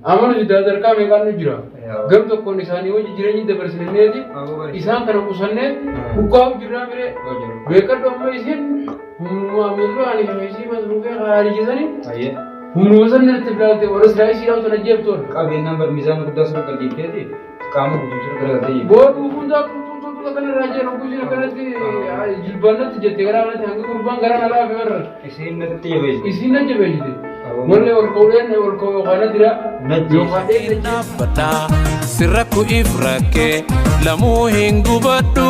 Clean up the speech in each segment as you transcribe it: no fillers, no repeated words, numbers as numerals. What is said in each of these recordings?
Amma nuti sadarkaa meeqaan nu jira. Gam tokkoon isaanii wajji jireenya dabarsineeti isaan kana qusannee hukkaa'u jirraa mire. Beekadhu amma isin humnuma ammayyaa ani isii masruufee haarijisanii humnuma san irratti ilaalte warra silaa isii dhaabtu na jeeftoon. Qabeenyaan bar miizaan guddaa sirra galteetteeti qaama guutuu sirra garagaltee jirti. Booduu hundaa tuutuutu kana irraa jiran oguu kanatti jilbaannatti jette garaa kanatti hanga gurbaan garaa na laafe warra. Isiin natti jabeessite. Isiin na jabeessite. Wallee ol ka'uudhaan ol ka'uu yookaan na dira yookaan dheedha. Dhaabbadha sirrakku if rakkee lamuu hin gubadhu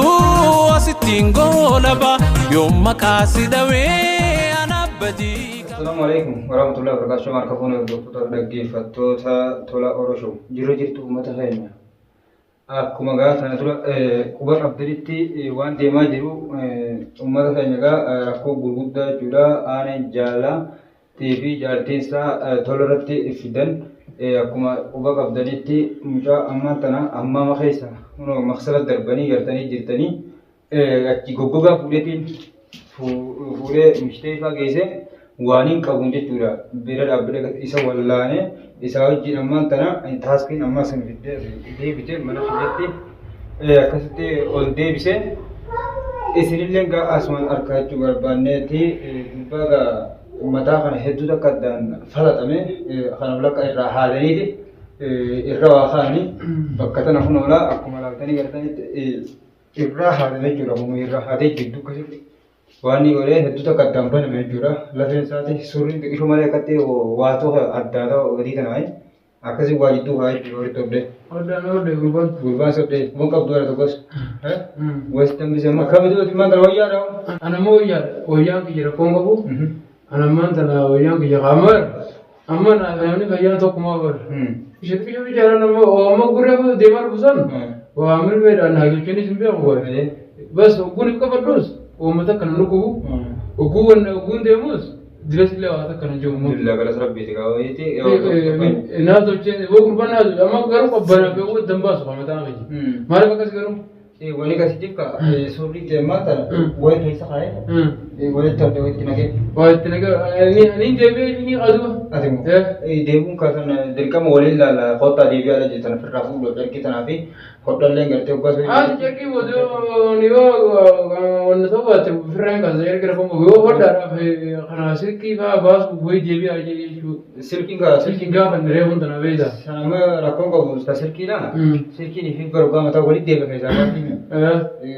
asittiin goolaba yoo maqaa si dhawee anabbadii. Assalaamu alaikum warahmatullahi wabarakatuh. Harka fuune hordoftoota dhaggeeffattoota tola Oroshoo jirra jirtu uummata keenya. Akkuma gaa kana dura quba qabdanitti waan deemaa jiru uummata keenya gaa rakkoo gurguddaa jechuudha. Aaneen jaalattii fi jaartiin isaa tola irratti fidan akkuma quba qabdanitti mucaa ammaan tana hammaama keessa kunoo maqsala darbanii gartanii jirtanii achi goggogaa fuudheetiin fuudhee mishtee ifaa geesse waan hin qabuun jechuudha. Bira dhaabbatee isa wallaane isaa wajjin ammaan tana taaskiin ammaa san fiddee deebite mana kiyyatti akkasitti ol deebise. Isinillee gaa asumaan argachuu barbaanneeti gurbaa gaa mataa kana hedduu takka addaan falaxame kanaaf lakka irraa haadaniiti irra waa kaa'anii bakka tana kun oolaa akkuma laaltanii gartanitti irraa haadame jechuudha. Kun irraa haadee jidduu akkasitti waan inni godhee hedduu takka addaan baname jechuudha. Lafeen isaati surriin xiqqishuu malee akkatti waa tokko addaa ta'u gadii tana akkasii waa jidduu haa jechuudha walitti hordee. Hodhaan hodhe gurbaan. Gurbaan soddee waan qabdu bara tokkos. Wasi tambise amma akkamitti hoti maal wayyaa dha. Ana ammoo wayyaadha. Wayyaan kiyya rakkoon qabu. Ana ammaan tana wayyaan kiyya qaama amma namni fayyaan tokkumaa bara. Ishee xiqqishuu bijaaran ammoo amma gurra deemaa dhufu san waa mirmeedhaan haasofchiinis hin beeku bara. Bas ogguun hin qabadhus uummata akkana dhukkubu. Ogguun ogguun deemus diras illee waa takka hin jiru. Alhamdulillah galas rabbiiti gaa wayiiti. Naa tolchee woo gurbaan naa tolchee amma garuu qabbanaa fi woo dambaasu kan mataa kiyya. Maaliif akkas garuu? Wani akkasitti ka surrii deemaa tana wayi keessa kaa'ee walitti hordee walitti naqee. Waa itti nagaa ni deebi'ee ni qaduba. Ati immoo deebiin kaasan dirqama waliin laala kottaa deebi'aa ala jettan ofirraa fuudhu carqii tanaa fi hodhalleen gartee hoggaa sun. Haati carqii booda ni yoo wanna ta'uu baate ofirraa hin kaasa carqii rakkoon qabu yoo hodhaadhaaf kana silkii fa'aa baasu wayii deebi'aa jechuudha. Silkiin kaa Silkiin gaafa inni reefuun tana beektaa. Sana rakkoon qabu ta silkiidha. Silkiin fi gargaa mataa walitti deebi'a keessaa baatti.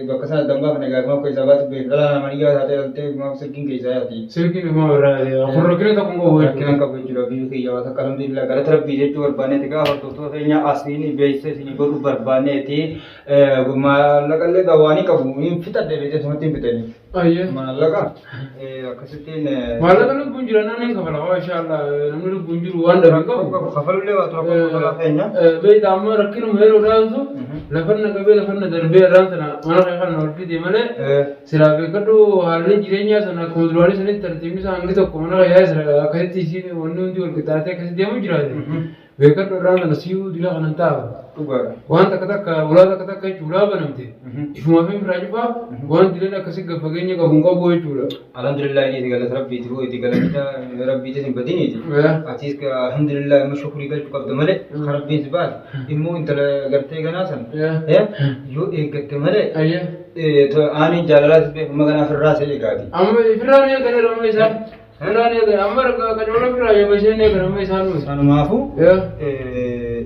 Bakka sana dambaa kana gaafuma keessaa baatti beeku. Dhala namaa ni gaafata ta'e maaf silkiin keessaa yaati. Silkiin dhuma irraa kun rakkina tokko hin qabu jechuudha. Rakkina qabu jechuudha biyyi kiyya waan akka alhamdulillah galata rabbii jechuu barbaanneeti gaafa hordoftoota keenya asiin beeksisa isinii godhuu barbaanneeti maallaqa illee gawaanii qabu hin fixadhe beekte sumatti hin fixani. Ayyee. Maallaqa akkasittiin Maallaqa lubbuun jira naan hin kafala waa inshallah namni lubbuun jiru waan dhabe hin qabu. kafalullee waa tura kafalaa keenya. Beektaa amma rakkinuma yeroo dhaansu lafanna qabee lafanna darbee irraan sana mana kee kana ol fide malee silaa beekadhu haalli jireenyaa sana akkuma duraanii sanitti tartiibni isaa hangi tokko mana kee sila akkasitti isiin wanni hundi wal qixxaatee akkasitti deemu jiraate. Beekadhu irraan sana si'uu dila kanan ta'a. Dhugaadha. Waan takka takka ulaa takka takka jechuun ulaa banamte. Ifumaa fi biraa cufaa waan dileen akkasii gad fageenya qabu hin qabu jechuudha. Alhamdulillah inni galata rabbiiti hoo itti galata rabbiiti hin badiniiti. Atis alhamdulillah immoo shukrii galchuu qabda malee kan rabbiin si baase immoo intala gartee ganaa sana yoo eeggatte malee aaniin jaalalaa si beeku maganaa firraa si eegaati. Amma firraan eegan amma isaan. Firraan eegan amma qacola firraa yoo isheen eegan amma isaan nuyi. Sanumaafuu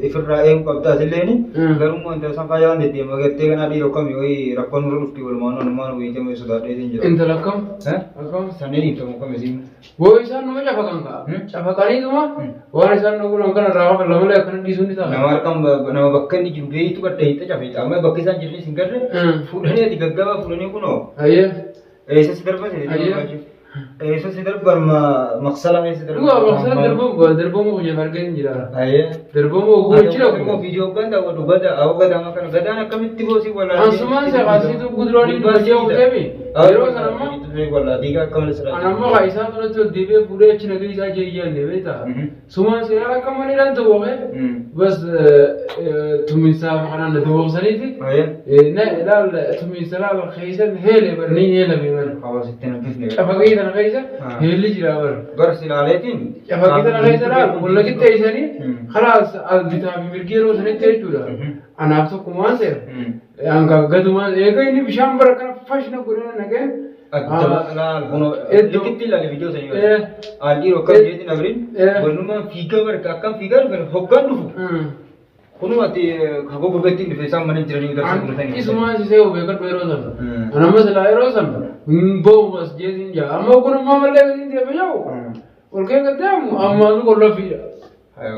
ifirraa eeguu qabda atilleen garuu immoo intala san faayaa waan deddeema gartee ganaa dhiiroo kami wayii rakkoon nurra dhufti walumaan walumaan wayii sodaadhee hin jira. Intala akkam? Akkam? Sanneen hiiktamu kam isiin. Boo isaan nama cafaqan kaa. Cafaqaniituma waan isaan nu godhan kana irraa kafalla malee akkana dhiisuun ni ta'a. Nama harkaan nama bakka inni jiru beeytu gadda hiixxa cafeexa. Amma bakka isaan jirnis hin garre fuudhanii ati gaggabaa fuudhanii kunoo. Ayyee. Eessa si darban? Eessa si darban maqsala eessa darban? Dhugaa maqsala darbamu darbamu hojii argeen jira. Ayyee. Darbamu oguu jira kun. Viidiyoo ganda wadhu gada awwa gada kana gadaan akkamitti boosii walaa. Ansumaan se kaasitu guduraalee dubartii hojjetame. Yeroo sana ammoo. Walaa diigaa akkamitti sirraa. Ana ammoo haa isaa turatti ol deebi'ee fuudhee achi nagee isaa jeeyyaan beektaa. Sumaan seeraan akka malee dhaan ta'uu bas tuminsaa kanaan na dawwaqsaniiti. Na ilaal tuminsa laal keessan heele barniin heelame bara. Hawaasitti na bifne. Cafaqii tana keessa. keessa heelli jira bara. Bara silaaleetiin. Cafaqqii tana keessa laal walla qixxeessanii kalaas bitaa fi mirgi yeroo sanitti jechuudha. Anaaf tokko waan ta'eef. Hanga gadumaan eega inni bishaan bara kana fashina godhee naqee. Laal kunoo likitti ilaale viidiyoo sanii. Aldii rokkam jeetiin abriin walumaan fiigaa barka akkam fiigaa dhufan hoggaan dhufu. Kunoo ati hagoo gogeetti dhufe isaan mana jiranii darsa godhatanii. Isumaan sisee beekadhu yeroo sana. Anamma silaa yeroo sana hin ba'umas jeetiin jaa. Amma kun ammaa mallee gadiin deema jiru. Ol kee gad deemu ammaa nu qolloffiidha.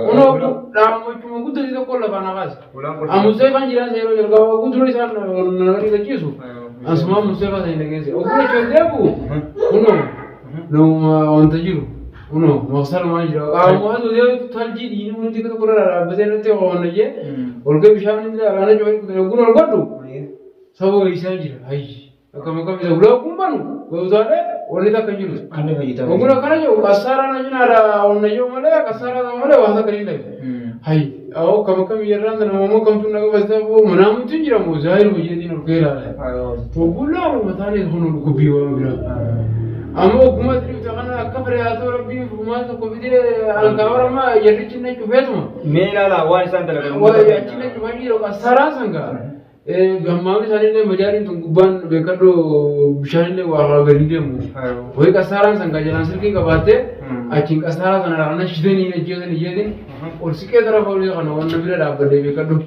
Kunoo dhaammachuma guddati tokko lafaan haqaas. Amuseefaan jiraan yeroo jalqabaa guddura isaan nama dhiqachiisu. Asumaan Museefaa sana dhageesse. Oggura deebu kunoo nama wanta jiru. Kunoo maqsalumaan jira. Qaamumaan taljii dhiini hundi tokko irra dhaabbatee nutti hoonna jee. Ol kee bishaan inni alaana cufa oggura ol godhu. Saba isaa jira. Hayyi. Akkam akkam isa ulaa kun banu gootaalee wanni takka hin jiru. Kan fayyadamu. Oggura kana jiru qassaaraa na jinaadha onna jiru malee qassaaraa malee waa takka hin dhabe. Hayyi. Awoo akkam akkam yerraan sana immoo kamtu naga bastaa boo manaamutu hin jiramu zaayiru hojiitiin ol kee ilaala. Oggullaa mataan kun gubbii waan biraa. Amma ogummaa dhibta kana akka firiyaatoo rabbiin furmaa tokko fidee alkaawar amma yerrichi na cufeetuma. Mee ilaalaa waan isaan dalagan. Waa achi na cufanii yeroo qassaaraa sangaa. Gammaamni isaaniillee majaaliin tun gubbaan beekadhu bishaanillee waa gadi deemu. Wayi qassaaraan sangaa jalaan silkii qabaattee achiin qassaaraa sana raana shitanii ajjeesan ijjeetin ol siqee tara olii kana waan bira dhaabbadhee beekadhu.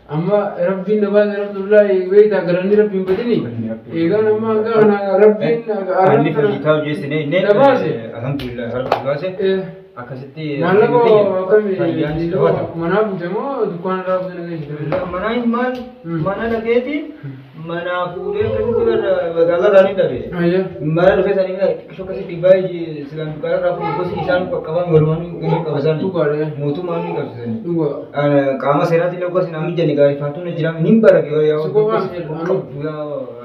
Amma rabbiin na baase alhamdulillah beektaa galanni rabbiin badini. Eegaan amma hanga kana rabbiin Anni fayyitaa hojjeessine inni Na baase. Alhamdulillah rabbi baase. Akkasitti Maallaqa akkamii manaa buute moo dukkaana irraa buute nageessite? Manaa hin maal mana dhageeti manaa fuudhee akkasitti magaalaa irraa ni dhabe. Ayya. Mana dhufee sanii xiqqishoo akkasitti baay'ee silaan dukkaana irraa fuudhee gosi isaan qaqqaban walumaan ni qabasan. Dhugaadha. Mootummaan ni qabsiisani. Dhugaa. Qaama seeraatti illee gosi namni jenni gaarifaatuun jira ni barage yaa Si qofaan jedhu,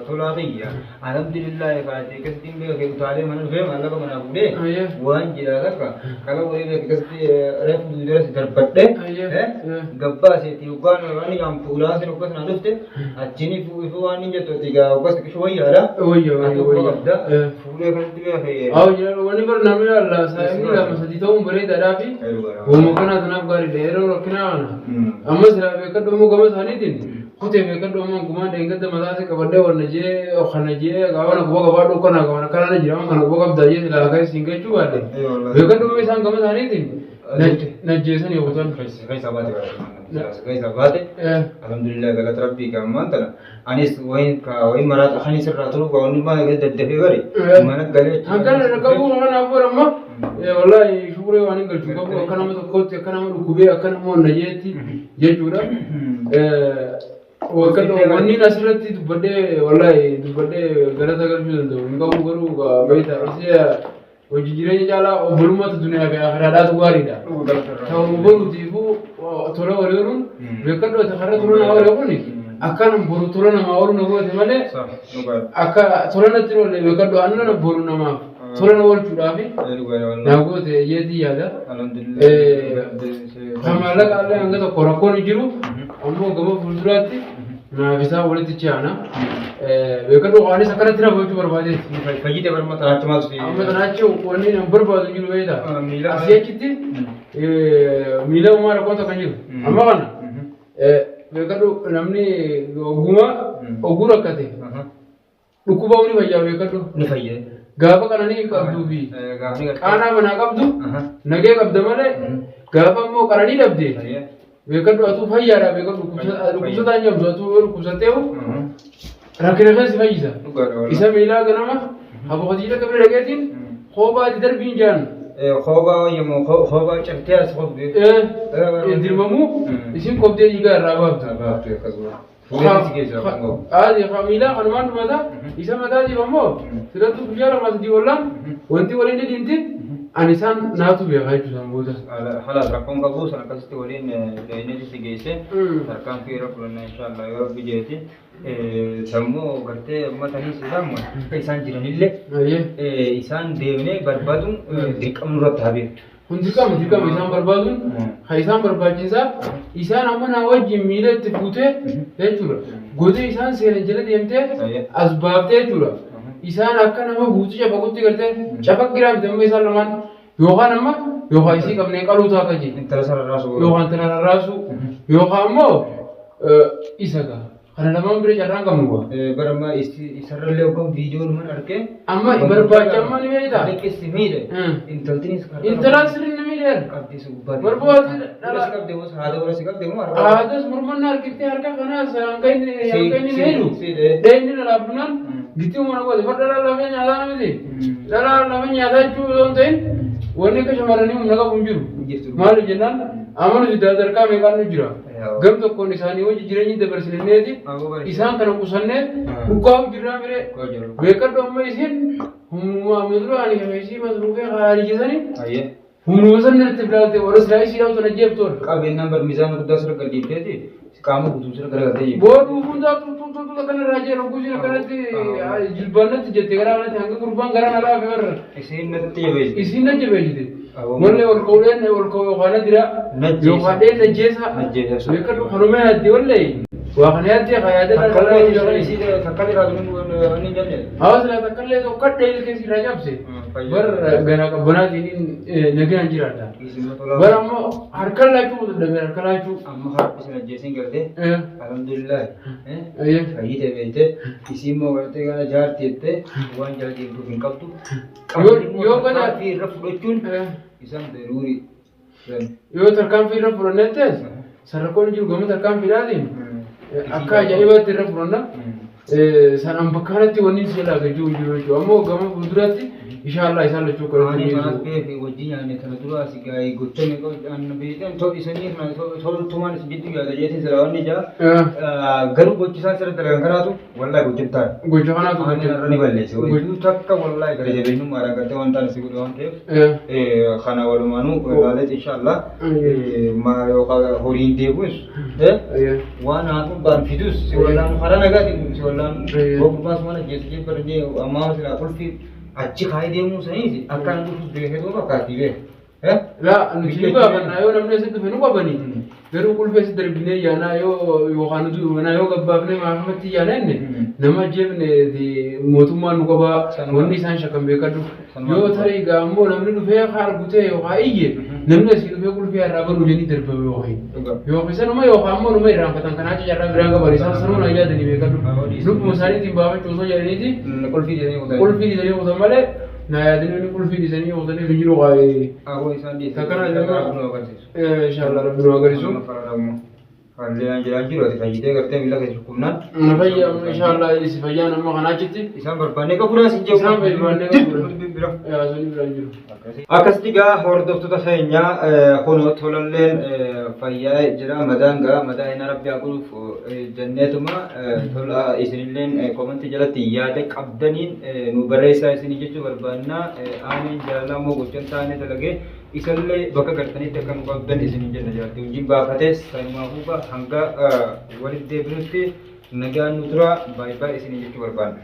tolaa kiyya. Alhamdulillah kaatee akkasitti hin beekee utaalee mana dhufee maallaqa manaa fuudhee Ayya. waan jira takka kala wayii beekee akkasitti reefu duuduras darbadhee Ayya. gabbaaseeti hoggaan waan jedhamu fuulaan sin hoggas naa dhufte achiin ifuu waan hin jettu ati gaa hoggas xiqqishu wayyaadha. Wayya Ati wayya hoggaa wayya. qabda fuudhee akkasitti beekee. Awo jira wanni bar namni ilaalla saayinii lama sadii ta'uun bareedaadhaa fi uuma kanaa tanaaf gaariidha yeroo rakkinaa kana. Amma silaa beekadhu immoo gama isaaniitiin kutee beekadhu amma gumaan dheengadda mataa isaa qabadhee wanna jee kana jee gaafana quba qabaadhu kana kana kana jira kana quba qabdaa jee silaa akka isin gachuu baadhe. Beekadhu immoo isaan gama isaaniitiin najjeesanii kutan. Keessa baate keessa baate. Alhamdulillah galata rabbii gammaan tana anis wayin ka wayin maraata kanis irraa turu ka wanni maal daddafee bari mana galee. Hanqina qabu kanaaf amma wallahi shukuree waan hin galchu qabu akka nama tokkootti akka nama dhukkubee akka nama onna jeetti jechuudha. Wanni asirratti dubbadhee wallahi dubbadhee galata galchuu danda'u hin qabu garuu beektaa isa hojii jireenya caalaa obbolummaatu duniyaa fi akhiraadhaatu gaariidha. Ta'uu boruutiifuu tola walii ooluun beekadhu ati karra tola nama oole kuni akkaan boru tola namaa oolu na goote malee akka tola natti hin oolle beekadhu anna boru namaaf tola na oolchuudhaafi naa goote jeetii yaada. Kan maallaqa illee hanga tokko rakkoon hin jiru ammoo gama fuulduraatti naaf isaa walitti ce'ana. Beekadhu waanis akkanatti na gochuu barbaadeeti. Fayyite barma tanaachi maal si. Amma tanaachi wanni nan barbaadu hin jiru beektaa. Miila. Asii achitti miila uumaa rakkoon tokko hin jiru. Amma kana beekadhu namni ogummaa oguu rakkate dhukkuba ni fayyaa beekadhu. Ni fayyade. Gaafa qananii qabduu fi Gaafni qaanaa manaa qabdu nagee qabda malee gaafa immoo qananii dhabde beekadhu atuu fayyaadha beekadhu dhukkubsataa hin qabdu atuu yoo dhukkubsatteehu rakkina keessa si fayyisa. Isa miilaa ganama haboqotiidha qabee dhageetiin koobaa ati darbiin jaan Koobaa yommuu koobaa cabtee as qobdee. Dirmamuu isin qobdee dhiigaa irraa baaftu. Baaftu akkasuma. Fuudhee si keessa kun Adi miilaa kanumaan dhumata isa mataatiif ammoo sirattuu guyyaa lama sadii ollaan wanti waliin dhidhiinti ani isaan naatu beekaa jechuudha booda. Halaas rakkoon qabu san akkasitti waliin dhayinee si geesse tarkaanfii irra fudhanna inshaallah yoo rabbi jeeti. Sammuu gartee uummatanii isaan akka isaan jiranillee isaan deemnee barbaaduun dirqama nurratti haa beektu. Kun dirqama dirqama isaan barbaaduun kan isaan barbaachisaa isaan amma naa wajjin miila itti fuutee jechuudha. Godee isaan seenan jala deemtee as baaftee jechuudha. Isaan akka nama guutuu cafaqutti gartee cafaqqiraa miti amma isaan lamaan yookaan amma yookaan isii qabnee qaluu ta'a jee. Intala sana raasuu. Yookaan intala rarraasuu yookaan immoo isa gaa. Kana lamaan bira carraan qabnu gaa. Bara ammaa isarrallee yookaan viidiyoo numan argee. Amma barbaacha amma ni beektaa? Liqeessi miidhe. Intaltinis Intalaan sirrii ni miidheera. Qabdee si gubbaa. Barbaade dhala. Si qabdee moo haadha warra si qabdee moo harka. Haadhas mormanna harkiftee harka kanaas hanga inni heedu. Dheenni lalaafnaan gitti mana goote farda dhala lafee nyaataa miti. Dhala lafee nyaataa jechuu osoo hin ta'in wanni akka shamarranii humna qabu hin jiru. Maali jennaan amma nuti sadarkaa meeqaan nu jira. Gam tokkoon isaanii wajji jireenya dabarsineeti isaan kana qusannee dhukaa'u jirraa miree. Beekadhu amma isin humnuma amma dura ani isii masruufee haarijisanii humnuma san irratti filaalte warra silaa isii dhaabtu na jeeftoon. Qabeenyaan bar mizaana guddaa sirra gadhiifteeti qaama guutuu sirra garagaltee jirti. Booduu hundaa tuutuutu akkana irraa jee rogguu isheen akkanatti jilbaannatti jette garaa kanatti hanga gurbaan garaa na laafe warra. Isiin natti jabeessite. Isiin na jabeessite. Wallee ol ka'uudhaan ol ka'u yookaan na jira yookaan dheen na jeesa. Beekadhu kanuma yaadde wallee waa kana yaadde haa yaadde Takkallee irraa hin jenne. Hawaasa laa takkallee tokko dhee ilkee irraa cabse. Bar garaa qabbanaatiin nagaan jiraata. Bar ammoo harka laachuu dadhabee harka laachuu. Amma harki sana ajjeesiin gartee. Alhamdulillah. Fayyite beekte isiin immoo gartee gara jaarti jettee waan jala deemtuuf hin qabdu. Yoo tarkaanfii irra fudhachuun isaan daruuri. Yoo tarkaanfii irra fudhannettees sadarkoon jiru gama tarkaanfiidhaatiin akka ajaa'ibaatti irra fudhanna. Sanaan bakka kanatti wanni si jalaa gajjuu hin jiru jechuudha. Ammoo gama fuulduraatti inshaallah isaan lachuu kanatti ni jiru. Ani wajjin nyaanne kana dura asi gaa'ee gocha meeqa beektan isanii kana toltumaan isin jidduu yaada jeetiin silaa wanni jaa garuu gochi isaan sirriitti dalagan kanaatu wallahi gocha hin taane. Gocha kanaatu gocha. Irra ni balleesse. Wajjuu takka wallahi gara jabeenyummaadhaan gartee waan taane si godhe waan ta'eef kana walumaanuu ilaaleet inshaallah yookaan horiin deebi'us waan hafuun baan fidus si wallaan karaa nagaatiin si wallaan boqubbaas mana geessu jee barjee ammaa silaa qulfii achi kaayee deemuu saniis akka inni dhufus beekee duuba akkaatti beeku. Laa nuti nu gaafanna yoo namni asitti dhufe nu qabani garuu qulfii asitti darbinee yaanaa yoo yookaan nuti manaa yoo gabbaafnee maafamatti yaana inni nama ajjeefne mootummaan nu qabaa wanni isaan shakkan beekadhu yoo tarii gaa ammoo namni dhufee argutee yookaan iyye namni asii dhufee qulfii har'aa banuu jedhanii darbame yookaan yookaan sanuma yookaan ammoo numa irraanfatan kanaa carraa biraan qaban isaan sanuma na yaadanii beekadhu lubbuma isaaniitiin baafachuu osoo jedhaniiti qulfii dhiisanii kutan malee na yaadanii qulfii dhiisanii kutanii hin jiru waa'ee. Aboo isaan dhiisanii Takkana nama inshallah rabbi nu agarsiisu. Halleen jiraan jiru ati fayyitee gartee miila keessa dhukkubnaan. Na fayyaa inshallah si fayyaan amma kanaa achitti. Isaan barbaannee qabuudhaan sin jedhu. Isaan barbaannee qabuudhaan. Yaa suni biraan jiru. Akkasitti gaa hordoftoota keenyaa kunoo tolalleen fayyaa jira madaan gaa madaa hin rabbi haa godhuuf jenneetuma tola isinilleen komantii jalatti yaada qabdaniin nu barreessaa isinii jechuu barbaanna aaneen jaalalaa immoo gochan taane dalagee isallee bakka gartanitti akka nu qabdan isiniin jenna jaartii wajjin baafates sanumaafuu hanga walitti deebinutti nagaan nu tura baay'ee baay'ee isinii jechuu barbaanna.